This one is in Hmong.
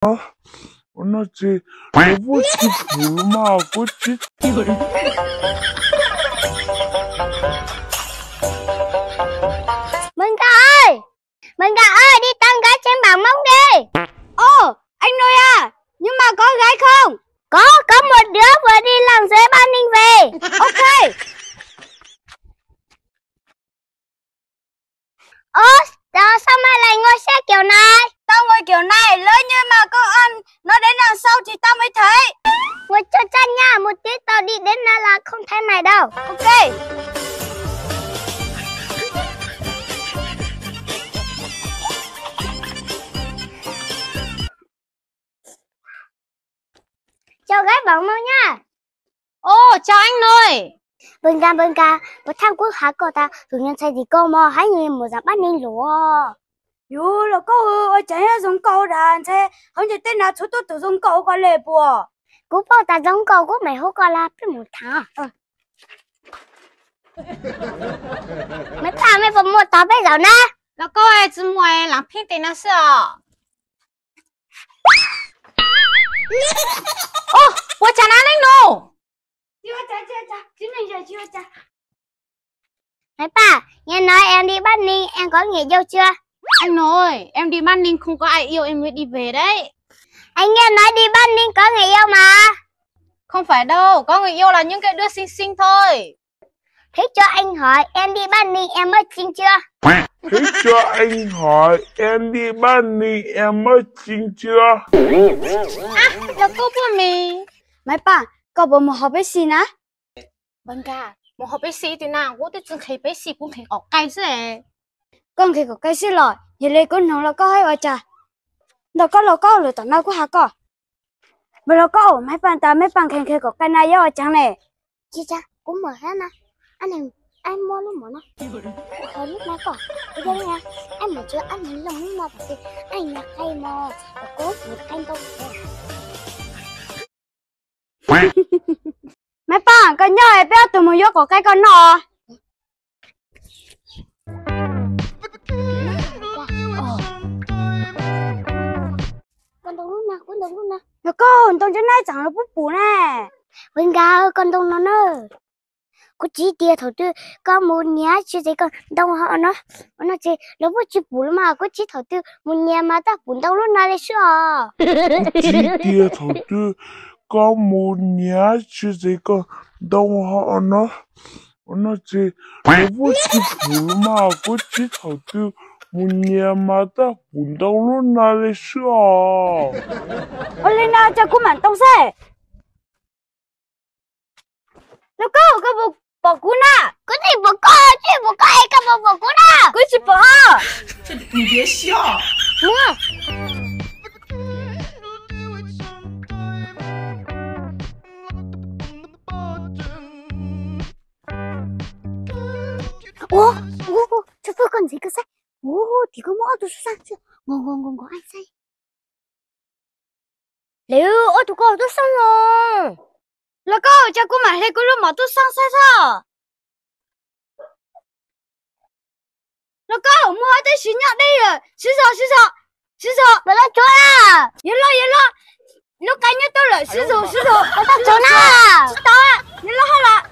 Ua no ces lawv vuag tsis pum los mas kuv tsis. Mwen nkaj ơi, mwen nkaj ơi, đi tao gái trên bảng mông đi. Ồ, anh Nội à, nhưng mà có gái không? Có, có một đứa vừa đi làm giấy Bắc Ninh về. Ok. Ơ, sao mày lại ngồi xe kiểu này? Tao ngồi kiểu này, lỡ như mà công an nó đến đằng sau thì tao mới thấy. Ngồi cho chắc nha, một tí tao đi đến nơi là không thấy mày đâu. Ok. Chào gái bạn Mông nha. Ồ, chào anh Nội. Npawg Nkaj, npawg Nkaj, puas thaj kuv has koj tas tus nyuag ntxhais tim koj mas haj yam mus zam pab neeg lawm. Yus los koj ua cas zoo nkauj dab ntxhais, hauv ntiaj teb no txhua tug twb zoo nkauj ua koj li puas? Kuv paub tas zoo nkauj kuv mam hu koj los peb mus tham. Maiv Paj, mej puas muaj tog peb zaum na? Los koj tsis muaj, lam pheej tes no xwb os. Ua cas na leej nus? Maiv Paj, nghe nói em đi Bắc Ninh, em có người yêu chưa? Anh Nội, em đi Bắc Ninh không có ai yêu, em mới đi về đấy. Anh nghe nói đi Bắc Ninh có người yêu mà. Không phải đâu, có người yêu là những cái đứa xinh xinh thôi. Thế cho anh hỏi, em đi Bắc Ninh em mất trinh chưa? Thế cho anh hỏi, em đi Bắc Ninh em mất trinh chưa? Los koj puas mis? Maiv Paj, koj puas mus hauv Pepsi na? Npawg Nkaj, mus hauv Pepsi twg na, kuv twb tsis nqhis Pepsi, kuv nqhis kaum qai xwb. Koj nqhis kaum qai xwb los, yog li kuv nug los koj hais ua cas? Ntaus koj los koj lwm tom no kuv has koj. Npawg los koj, Maiv Paj tas Maiv Paj nqhis nqhis kaum qai na yog ua cas ne? Tsis tsa, kuv muab hab na. Ab, muab lub mom no. Kuv qhia lub no koj. Kuv yog li na, ab mus tsis ab mus loo lub no tas tis ab nyuag qai mos, kuv mus qai ntau. Maiv Paj, koj nyob peb ob tug mus yuav kaum qai koj noj. Koj ntoo lub no, koj ntoo lub no. Los koj ntoo cov nab tseem los pub pum na. Npawg Nkaj, koj ntoo no na. Kuv tsis tias thaum twg koj mus nyiam tsis txais koj ntoo ho no. Ua no ces los pub tsis pum los mas kuv tsis thaum twg mus nyiam mas tab pum ntoo lub no li xwb os. Kuv tsis tias thaum twg koj mus nyiam tsis txais koj ntoo ho no. Ua no ces los pub tsis pum los mas kuv tsis thaum twg mus nyiam mas tab pum ntoo lub no li xwb os. Ua li no ces kuv mam ntoo xwb. Los koj, koj puas pom kuv na? Kuv tsis pom koj, tsis pom koj es koj puas pom kuv na? Kuv tsis pom. Ua, ua, ua, tso pub koj ntxiv koj saib. Ua, tim koj muaj ob tug xub xab xwb. Nkaus, nkaus, nkaus, nkaus, ab saib. Lawv ob tug koj tub xoob os. Los koj, cia kuv mam hle kuv lub mom tub xoob saib tso. Los koj, muaj ob tug siv nyob deb lawm, siv zog, siv zog, siv zog. Yuav loj, yuav loj. Lub qai nyob tau lawm, siv zog, siv zog. Tsis tau, yuav loj hab lawm.